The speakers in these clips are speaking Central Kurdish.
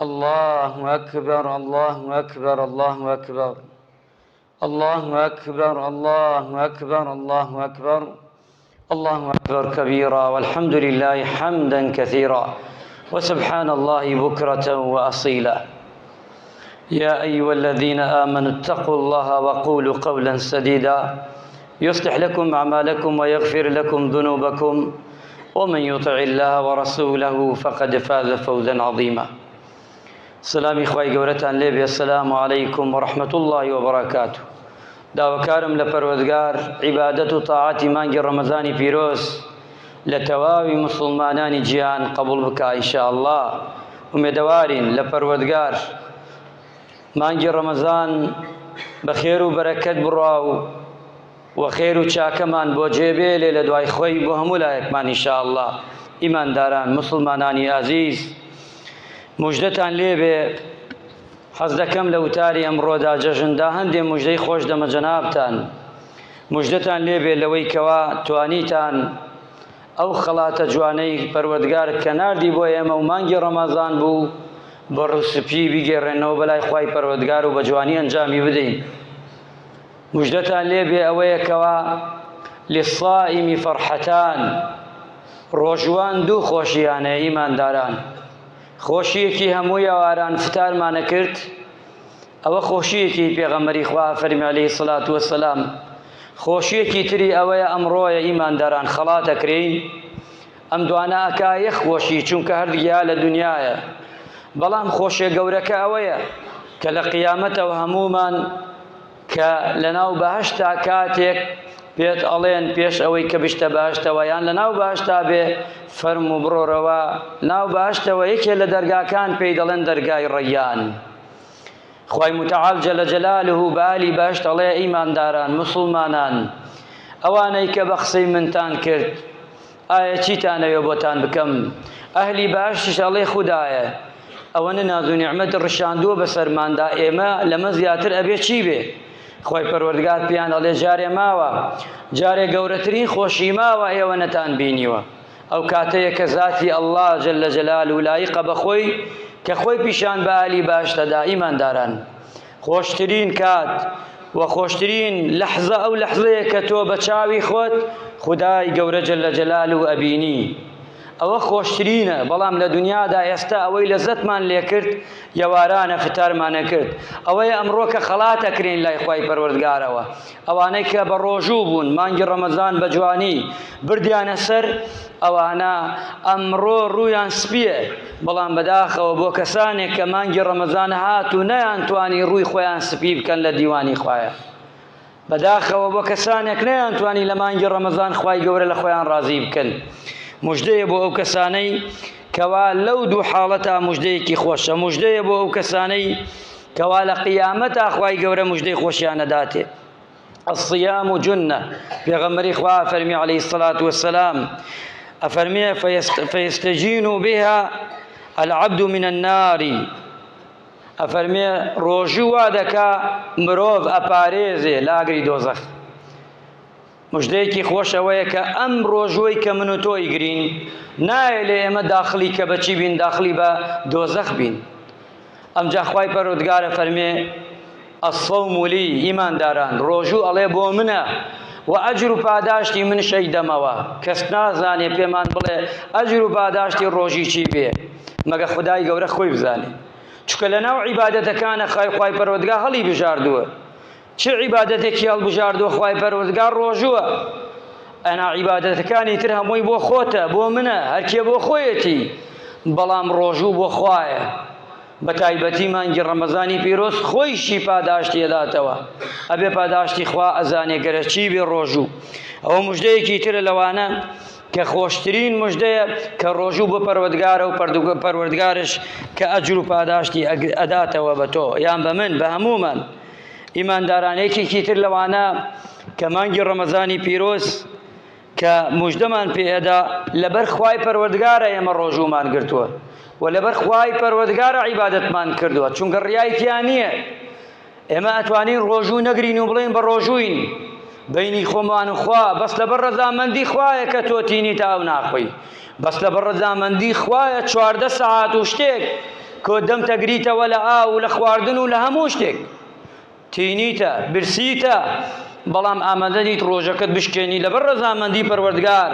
الله أكبر الله أكبر الله أكبر الله أكبر الله أكبر الله أكبر الله أكبر كبيرا والحمد لله حمدا كثيرا وسبحان الله بكرة وأصيلا يا أيها الذين آمنوا اتقوا الله وقولوا قولا سديدا يصلح لكم أعمالكم ويغفر لكم ذنوبكم ومن يطع الله ورسوله فقد فاز فوزا عظيما سلامی خوای گەورەتان لێبێ السلام علیکم ورحمة الله وبرکاته داواکارم لە پەروەردگار عیبادەت و تاعەتی مانگی ڕەمەزانی پیرۆز لە تەواوی مسلمانانی جیهان قبول بکا ئینشاءاللە ئومێدەوارین لە پەروەردگار مانگی ڕەمەزان بە خێر و بەرەکەت بڕوا و و خێر و چاکەمان بۆ جێ بێلێ لە دوای خۆی بۆ هەموو لایەکمان ئینشاءاللە ئیمانداران موسڵمانانی ئازیز مژدەتان لێبێ حەز دەکەم لە وتاری ئەمڕۆدا جەژندا هەندێ مژدەی خۆش دەمە جەنابتان مژدەتان لێبێ لەوەی کەوا توانیتان ئەو خەڵاتە جوانەی پەروەردگار کە ناردی بۆ ئێمە و مانگی ڕەمەزان بوو بە ڕووسپی بیگەڕێنەوە بەلای خوای پەروەردگار و بە جوانی ئەنجامی بدەین مژدەتان لێ بێ ئەوەیە کەوا للصائم فرحتان ڕۆژوان دوو خۆشیانە ئیمانداران خۆشیەکی هەموو یاواران فتارمانە کرد ئەوە خۆشیەکی پێغەمبەری خوا فەرمی عەلەیهی سڵات وەسەلام خۆشیەکی تری ئەوەیە ئەمڕۆیە ئیمانداران خەڵات ئەکرێین ئەم دوانە ئەکا یەک خۆشی چونکە هەردووکیا لە دنیایە بەڵام خۆشیە گەورەکە ئەوەیە کە لە قیامەتەوە هەموومان کە لەناو بەهەشتا کاتێک پێت ئەڵێن پێش ئەوەی کە بشتە بەهەشتەوە یان لەناو بەهەشتا بێ فەرموو بڕۆرەوە ناو بەهەشتەوە یەکێ لە دەرگاکان پێی دەڵێن دەرگای ڕەیان خوای متعال جل جلاله بە ئەهلی بەهەشت ئەڵێ ئیمانداران موسڵمانان ئەوانەی کە بە قسەی منتان کرد ئایا چیتان ئەوێ بۆتان بکەم ئەهلی بەهەشتیش ئەڵێ خودایە ئەوەنە ناز و نیعمەت ڕشاندووە بەسەرماندا ئێمە لەمە زیاتر ئەبێ چی بێ خۆی پەروەردگار پێیان ئەڵێ جارێ ماوە جارێ گەورەترین خۆشی ماوە ئێوە نەتان بینیوە ئەو کاتەیە کە زاتی اللە جل جلالە لایقە بە خۆی کە خۆی پیشان بە ئالی باش دەدا ئیمانداران خۆشترین کات و خۆشترین لەحزە ئەو لەحزەیە کە تۆ بە چاوی خۆت خودای گەورە جل جلالە ئەبینی ئەوە خۆشترینە بەڵام لە دنیادا ئێستا ئەوەی لەزەتمان لێکرد یەوارانە فتارمانە کرد ئەوەیە ئەمڕۆ کە خەڵات ئەکرێین لای خوای پەروەردگارەوە ئەوانەی کە بە ڕۆژوو بوون مانگی ڕەمەزان بە جوانی بردیانە سەر ئەوانە ئەمڕۆ ڕوویان سپییە بەڵام بەداخەوە بۆ کەسانێک کە مانگی ڕەمەزان هات و نەیانتوانی ڕووی خۆیان سپی بکەن لە دیوانی خوایە بەداخەوە بۆ کەسانێک نەیانتوانی لە مانگی ڕەمەزان خوای گەورە لە خۆیان ڕازی بکەن مژدەیە بۆ ئەو کەسانەی کەوا لەو دوو حاڵەتا مژدەیەکی خۆشە مژدەیە بۆ ئەو کەسانەی کەوا لە قیامەتا خوای گەورە مژدەی خۆشیان ئەداتێ الصيام جنة پێغەمبەری خوا فەرمی عەلەیهی الصلاة والسلام ئەفەرمێ فيستجين بها العبد من النار ئەفەرمێ ڕۆژوو وا دەکا مرۆڤ ئەپارێزێ لە ئاگری دۆزەخ مژدەیەکی خۆش ئەوەیە کە ئەم ڕۆژووەی کە من و تۆ ئیگرین نایە لێ ئێمە داخلی کە بەچی بین داخلی بە دۆزەخ بین ئەمجا خوای پەروەردگارە فەرمێ الصوم لی ئیمانداران ڕۆژوو ئەڵێ بۆ منە و ئەجر و پاداشتی من شەی دەمەوە کەس نازانێ پێمان بڵێ ئەجر و پاداشتی ڕۆژی چی بێ مەگە خدای گەورە خۆی بزانێ چونکە لەناو عیبادەتەکانە خای خوای پەروەردگار هەڵی بژاردووە چ عیبادەتێکی هەڵبژاردووە خوای پەروەردگار ڕۆژووە ئەنا عیبادەتەکانی تر هەمووی بۆ خۆتە بۆ منە هەرکێ بۆ خۆیەتی بەڵام ڕۆژوو بۆ خوایە بە تایبەتی مانگی ڕەمەزانی پیرۆز خۆیشی پاداشتی ئەداتەوە ئەبێ پاداشتی خوا ئەزانێ گەرەچی بێ ڕۆژوو ئەوە مژدەیەکی ترە لەوانە کە خۆشترین مژدەیە کە ڕۆژوو بۆ پەروەردگارە و پەروەردگارش کە ئەجر و پاداشتی ئەداتەوە بە تۆ یان بە من بە هەموومان ئیمانداران یەکێکی تر لەوانە کە مانگی ڕەمەزانی پیرۆز کە مژدەمان پێ ئەدا لەبەر خوای پەروەردگارە ئێمە ڕۆژوومان گرتووە و لەبەر خوای پەروەردگارە عیبادەتمان کردووە چونکە ڕیای تیا نییە ئێمە ئەتوانین ڕۆژوو نەگرین و بڵێن بە ڕۆژووین بینی خۆمان و خوا بەس لەبەر ڕەزامەندی خوایە کە تۆ تینی تا ئەو ناخۆی بەس لەبەر ڕەزامەندی خوایە 14 سەعات و شتێک. کۆ دەمتەگریتەوە لە ئاو و لە خواردن و لە هەموو شتێک. تینیتە، برسیتە، بەڵام ئامادە نیت ڕۆژەکەت بشکێنی لەبەر ڕەزامەندی پەروەردگار.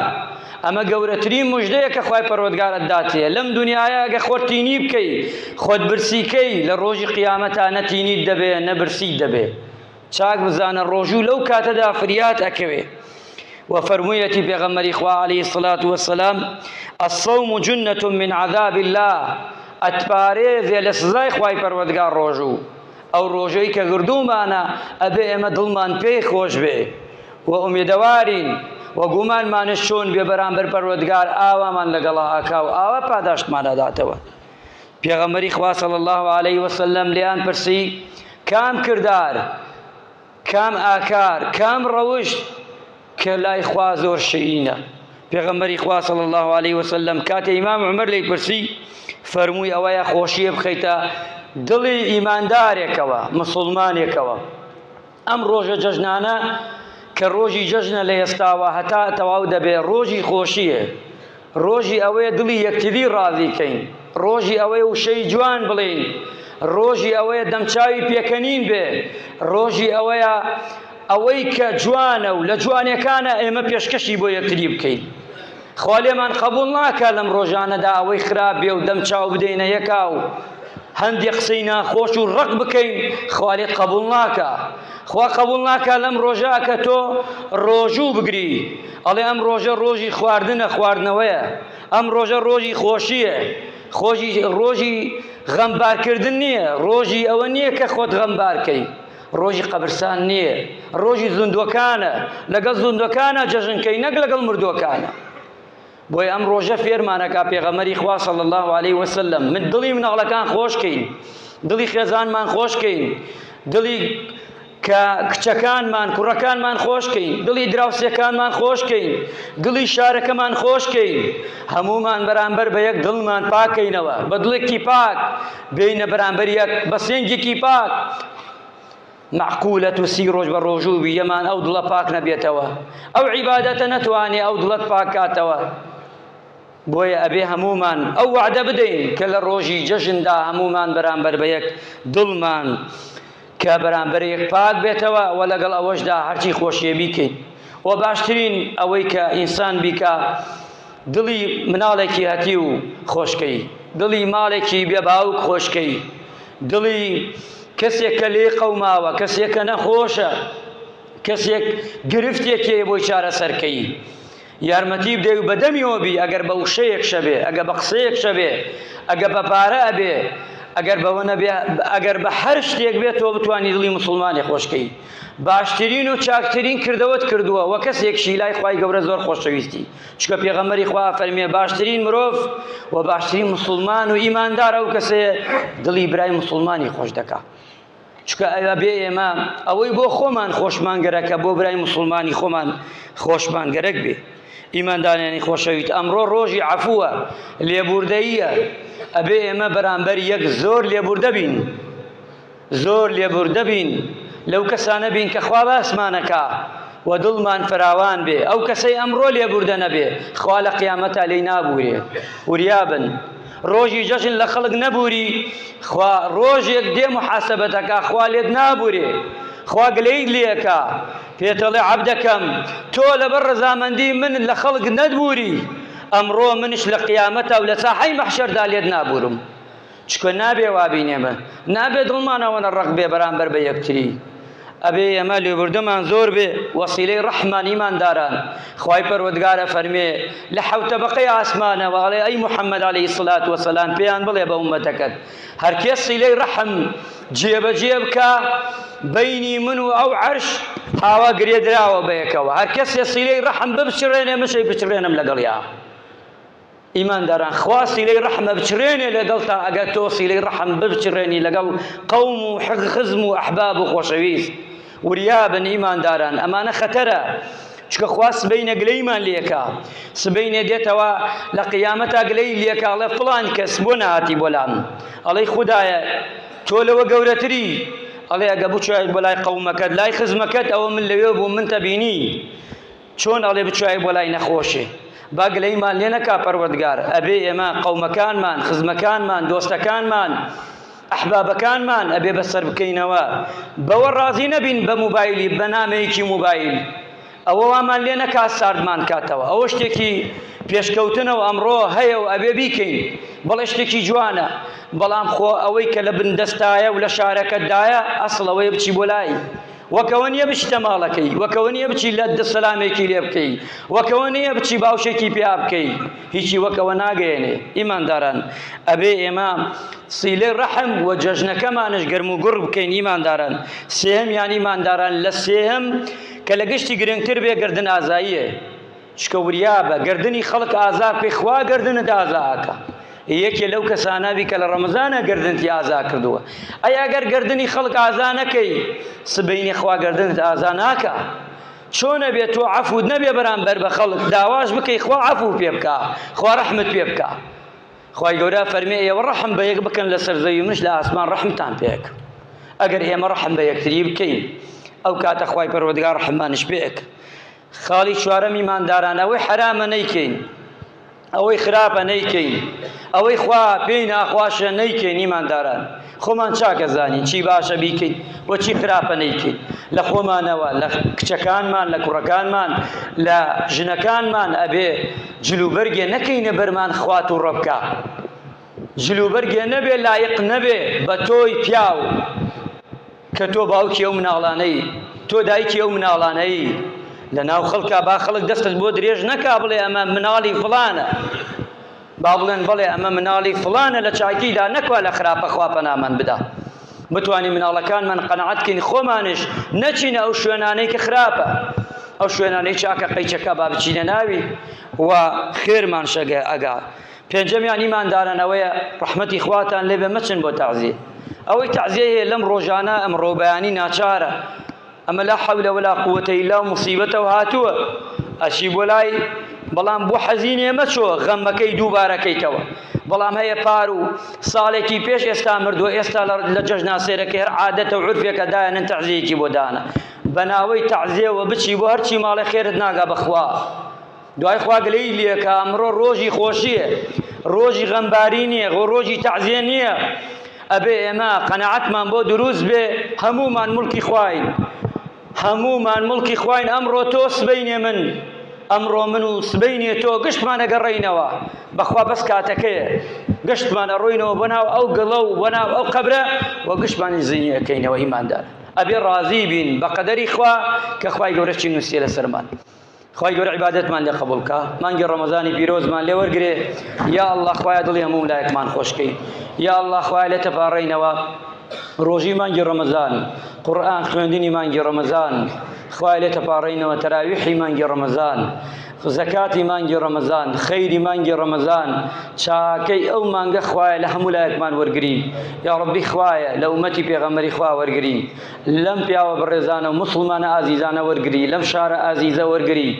ئەمە گەورەترین مژدەیە کە خوای پەروەردگار ئەتداتێ لەم دنیایە ئەگە خۆت تینی بکەی، خۆت برسیکەی، لە ڕۆژی قیامەتا نە تینیت دەبێ نە برسیت دەبێ. چاک بزانە ڕۆژوو لەو کاتەدا فریات ئەکەوێ. و فەرموویەتی پێغەمبەری خوا علیه الصلاة والسلام الصوم جنة من عذاب الله ئەتپارێزێ لە سزای خوای پەروەردگار ڕۆژوو. ئەو ڕۆژەی کە گردوومانە ئەبێ ئێمە دڵمان پێی خۆش بێ و ئومێدەوارین و گومانمانش چۆن بێ بەرامبەر پەروەردگار ئاوامان لەگەڵا ئاکا و ئاوا پاداشتمان ئەداتەوە. پێغەمبەری خوا صلی الله علیه وسلم لێیان پرسی کام کردار کام ئاکار کام ڕەوشت کە لای خوا زۆر شیرینە. پێغەمبەری خوا صلی اللە علیه وسلم کاتێ ئیمام عومەر لێی پرسی فەرمووی ئەوەیە خۆشیە بخەیتە دڵی ئیماندارێکەوە مسوڵمانێکەوە. ئەم ڕۆژە جەژنانە کە ڕۆژی جەژنە لە ئێستاوە هەتا تەواو دەبێ ڕۆژی خۆشیە، ڕۆژی ئەوەیە دڵی یەکتری ڕازی کەین، ڕۆژی ئەوەیە وشەی جوان بڵێین، ڕۆژی ئەوەیە دەمچاوی پێکەنین بێ، ڕۆژی ئەوەیە ئەوەی کە جوانە و لە جوانەکانە ئێمە پێشکەشی بۆ یەکتری بکەین. خوا لێمان قبوڵ ناکا لەم ڕۆژانەدا ئەوەی خراپ بێ و دەمچاو بدەینە یەکا و هەندێ قسەی ناخۆش و ڕق بکەین، خوا لێت قبوڵ ناکا. خوا قبوڵ ناکا لەم ڕۆژە کە تۆ ڕۆژوو بگری. ئەڵێ ئەم ڕۆژە ڕۆژی خواردنە خواردنەوەیە، ئەم ڕۆژە ڕۆژی خۆشییە، خۆشی ڕۆژی غەمبارکردن نییە، ڕۆژی ئەوە نییە کە خۆت غەمبارکەی، ڕۆژی قەبرسان نییە، ڕۆژی زیندووەکانە، لەگەڵ زیندووەکانە جەژنکەی نەک لەگەڵ مردووەکانە. بۆیە ئەم ڕۆژە فێرمانەکا پێغەمبەری خوا صلی اللە علیه وسلم من دڵی مناڵەکان خۆشکەین، دڵی خێزانمان خۆشکەین، دڵی کە کچەکانمان کوڕەکانمان خۆشکەین، دڵی دراوسێکانمان خۆشکەین، دڵی شارەکەمان خۆشکەین، هەموومان بەرامبەر بە یەک دڵمان پاکەینەوە، بە دڵێکی پاک بێینە بەرامبەر یەک، بە سێنگێکی پاک. مەعقولە تو سی ڕۆژ بە ڕۆژوو بی یەمان ئەو دڵە پاک نەبێتەوە، ئەو عیبادەتە نەتوانێ ئەو دڵەت پاک کاتەوە. بۆیە ئەبێ هەموومان ئەو وەعدە بدەین کە لە ڕۆژی جەژندا هەموومان بەرامبەر بە یەک دڵمان کە بەرامبەر یەک پاک بێتەوە و لەگەڵ ئەوەشدا هەرچی خۆشیە بیکەین و باشترین ئەوەی کە ئینسان بیکا دڵی مناڵێکی هەتیو خۆشکەی، دڵی ماڵێکی بێ باوک خۆشکەی، دڵی کەسێک کە لێی قەوماوە، کەسێک کە نەخۆشە، کەسێک گرفتێک هەیە بۆی چارەسەرکەی، یارمەتی بدەی و بەدەمیەوە بی، ئەگەر بە وشەیەک شەبێ، ئەگەر بە قسەیەک شەبێ، ئەگەر بە پارە ئەبێ، ئەگەر بەوە نەبێ، ئەگەر بە هەر شتێک بێت تۆ بتوانی دڵی موسڵمانی خۆشکەی. باشترین و چاکترین کردەوەت کردووە و کەسێکشی لای خوای گەورە زۆر خۆشەویستی، چونکە پێغەمبەری خوا فەرمیێ باشترین مرۆڤ و باشترین موسڵمان و ئیماندار ئەو کەسەیە دڵی برای موسڵمانی خۆش دەکا. چونکە ئەوە بێ ئێمە ئەوەی بۆ خۆمان خۆشمان گەرەکە بۆ برای موسڵمانی خۆمان خۆشمان گەرەک بێ. ئیماندارانی خۆشەویت ئەمڕۆ ڕۆژی عەفووە، لێبوردەییە، ئەبێ ئێمە بەرامبەر یەک زۆر لێبوردە بین. زۆر لێبوردە بین، لەو کەسانە بین کە خوا باسمانەکا و دڵمان فراوان بێ، ئەو کەسەی ئەمڕۆ لێبوردە نەبێ خوا لە قیامەتا لێی نابورێ. وریا بن ڕۆژی جەژن لە خەڵک نەبوری، خوا ڕۆژێک دێ محاسبەتەکا خوا لێت نابورێ، خوا گلەیت لێکا پێتەڵێ عەبدەکەم تۆ لەبەر ڕەزامەندی من لە خەڵک نەتبوری، ئەمڕۆ منش لە قیامەتا و لە ساحەی مەحشەردا لێت نابورم. چونکە نابێ وابین ئێمە نابێ دڵمان ئەوەنە ڕەق بێ بەرامبەر بە یەکتری ئەبێ ئێمە لێبوردەمان زۆر بێ وەسیلەی ڕەحمان ئیمانداران خوای پەروەردگار ئەفەرمێ لە حەوت تەبەقەی ئاسمانەوە ئەڵێ ئەی محەممەد عەلەیهی سڵات وەسەلام پێیان بڵێ بە ئوممەتەکەت هەرکێ سیلەی ڕەحم جێبەجێ بکا بەینی من و ئەو عەرش ئاوا گرێدراوە بەیەکەوە هەر کەسێ سیلەی ڕەحم بپچڕێنێ مشەی پچڕێنم لەگەڵیا ئیمانداران خوا سیلەی ڕەحم ئەبچڕێنێ لەگەڵتا ئەگەر تۆ سیلەی ڕەحم ببچڕێنی لەگەڵ قەوم و خزم و ئەحباب و خۆشەویست. وریابن ئیمانداران ئەمانە خەتەرە چونکە خوا سبەینە گلەیمان لێکا سبەینێ دێتەوە لە قیامەتا گلەی لێکا ئەڵێ فڵان کەس بۆ نەهاتی بۆ لام ئەڵێ خودایە تۆ لەوە گەورەتری ئەڵێ ئەگە بچوایت بۆ لای قەومەکەت لای خزمەکەت ئەوە من لەوێ بووم من تەبینی چۆن ئەڵێ بچوایە بۆ لای نەخۆشێ؟ با گلەیمان لێ نەکا پەروەردگار. ئەبێ ئێمە قەومەکانمان، خزمەکانمان، دۆستەکانمان، ئەحبابەکانمان ئەبێ بەسەر بکەینەوە. بەوە ڕازی نەبین بە موبایلی، بە نامەیەکی موبایل. ئەوە وامان لێ نەکا ساردمان کاتەوە. ئەوە شتێکی پێشکەوتنە و ئەمڕۆ هەیە و ئەبێ بیکەین. بەڵێ شتێکی جوانە، بەڵام خۆ ئەوەی کە لە بن دەستایە و لە شارەکەتدایە ئەسڵ ئەوەیە بچی بۆ لای. وەک ئەوە نییە بچیتە ماڵەکەی، وەک ئەوە نییە بچی لە سەلامێکی لێ بکەی، وەک ئەوە نییە بچی باوشێکی پیا بکەی، هیچی وەک ئەوە ناگەیەنێ. ئیمانداران ئەبێ ئێمە سیلەی ڕەحم و جەژنەکەمانش گەرم و گوڕ بکەین. ئیمانداران سێهەم یان ئیمانداران لە سێهەم کە لە گشتی گرنگتر بێ گردن ئازاییە. چکە وریابە گردنی خەڵک ئازا بکەی خوا گردنت ئازا ئەکا. یەکێ لەو کەسانە بی کە لە ڕەمەزانە گردنتی ئازا کردووە. ئەی ئەگەر گردنی خەڵک ئازا نەکەی سبەینێ خوا گردنت ئازا ناکا. چۆن ئەبێ تۆ عەفوت نەبێ بەرامبەر بە خەڵک داواش بکەی خوا عەفو پێ بکا، خوا ڕەحمت پێ بکا. خوای گەورە فەرمی ئێوە ڕەحم بە یەک بکەن لەسەر زەوی منش لە ئاسمان ڕەحمتان پێ ئەکەم. ئەگەر ئێمە ڕەحم بە یەکتری بکەین ئەو کاتە خوای پەروەردگار ڕەحممانش پێ ئەکا. خاڵی چوارەم ئیمانداران ئەوەی حەرامە نەیکەین، ئەوەی خراپە نەیکەین، ئەوەی خوا پێی ناخواشە نەیکەین. ئیمانداران خۆمان چاکە زانین چی باشە بیکەین و چی خراپە نەیکەین. لە خۆمانەوە، لە کچەکانمان، لە کوڕەکانمان، لە ژنەکانمان ئەبێ جلوبەرگێ نەکەینە بەرمان خوا تووڕە بکا. جلوبەرگێ نەبێ لایق نەبێ بە تۆی پیاو کە تۆ باوکی ئەو مناڵانەی، تۆ دایکی ئەو مناڵانەی. لە ناو خەڵکا با خەڵک دەستت بۆ درێژ نەکا بڵێ ئەمە مناڵی فڵانە. با بڵێن بەڵێ ئەمە مناڵی فڵانە لە چاکیدا نەکوا لە خراپە خوا پەنامان بدا. بتوانین مناڵەکانمان قەناعەت کەین خۆمانش نەچینە ئەو شوێنانەی کە خراپە، ئەو شوێنانەی چاکە قەیچەکە با بچینە ناوی و خێرمان شەگە ئەگا. پێنجەمیان ئیمانداران ئەوەیە ڕەحمەتی خواتان لێبێ مەچن بۆ تەعزیە. ئەوەی تەعزیە هەیە لەم ڕۆژانە ئەمڕۆ بەیانی ناچارە، ئەمە لا حەولە ولا قوەتە ئیلا و مصیبەتەوە هاتووە ئەچی بۆ لای، بەڵام بۆ حەزینێ مەچۆ غەمەکەی دووبارەکەیتەوە. بەڵام هەیە پار و ساڵێکی پێش ئێستا مردووە، ئێستا لە جەژنا سێرەکەی هەر عادەتە و عورفێکە دایانن تەعزیەیەکی بۆ دانە. بە ناوەی تەعزیەوە بچی بۆ هەرچی ماڵێ خێرت ناگا بەخوا. دوای خوا گلەیی لێکا ئەمڕۆ ڕۆژی خۆشییە، ڕۆژی غەمباری نییە، ڕۆژی تەعزیە نییە. ئەبێ ئێمە قەناعەتمان بۆ دروست بێ هەموومان مڵکی خواین، هەموومان مڵکی خواین. ئەمڕۆ تۆ سبەینێ من، ئەمڕۆ من و سبەینێ تۆ، گشتمان ئەگەڕێینەوە بەخوا بەس کاتەکەیە گشتمان ئەڕۆینەوە بۆ ناو ئەو گڵە و بۆ ناو ئەو قەبرە و گشتمانی زینی ئەکەینەوە. ئیماندار ئەبێ ڕازی بین بە قەدەری خوا کە خوای گەورە چی نووسیە لەسەرمان. خوای گەورە عیبادەتمان لێ قبوڵ کا، مانگی ڕەمەزانی پیرۆزمان لێ وەرگرێ. یا اللە خوایە دڵی هەموو لایەکمان خۆشکەی. یا اللە خوایە لێ تەپاڕێینەوە ڕۆژی مانگی ڕەمەزان، قورئان خوێندنی مانگی ڕەمەزان، خوایە لێ تەپاڕێینەوە تەراویحی مانگی ڕەمەزان، زەکاتی مانگی ڕەمەزان، خەیری مانگی ڕەمەزان، چاکەی ئەو مانگە خوایە لە هەموو لایەکمان وەرگری. یا ڕەبی خوایە لە ئومەتی پێغەمبەری خوا وەرگری. لەم پیاوە بەڕێزانە و موسڵمانە ئازیزانە وەرگری، لەم شارە ئازیزە وەرگری.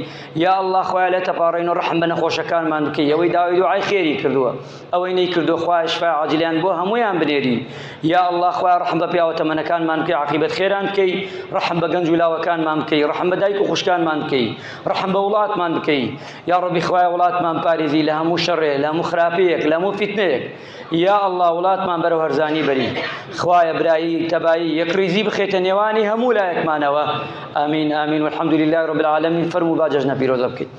یا اللە خوایە لێت ئەپاڕێین و ڕەحم بە نەخۆشەکانمان بکەی، ئەوەی داوای دوعای خێری کردووە، ئەوەی نەیکردووە خوایە شفای عاجلیان بۆ هەموویان بنێری. یا اللە خوایە ڕەحم بە پیاوە تەمەنەکانمان بکەی، عاقیبەت خێران بکەی، ڕەحم بە گەنج و لاوەکانمان بکەی، ڕەحم بە دایک و خوشکانمان بکەی، ڕەحم بە وڵاتمان بکەی. یا ڕەبی خوایە وڵاتمان پارێزی لە هەموو شەڕێ، لە هەموو خراپەیەک، لە هەموو فیتنەیەک. یا اللە وڵاتمان بەرەو هەرزانی بەری، خوایە برایی تەبایی یەکڕیزی بخەیتە نێوانی هەموو لایەکمانەوە. ئامین ئامین والحمد لله رب العالمین. فەرموو با جەژنە پیرۆزە بکەین.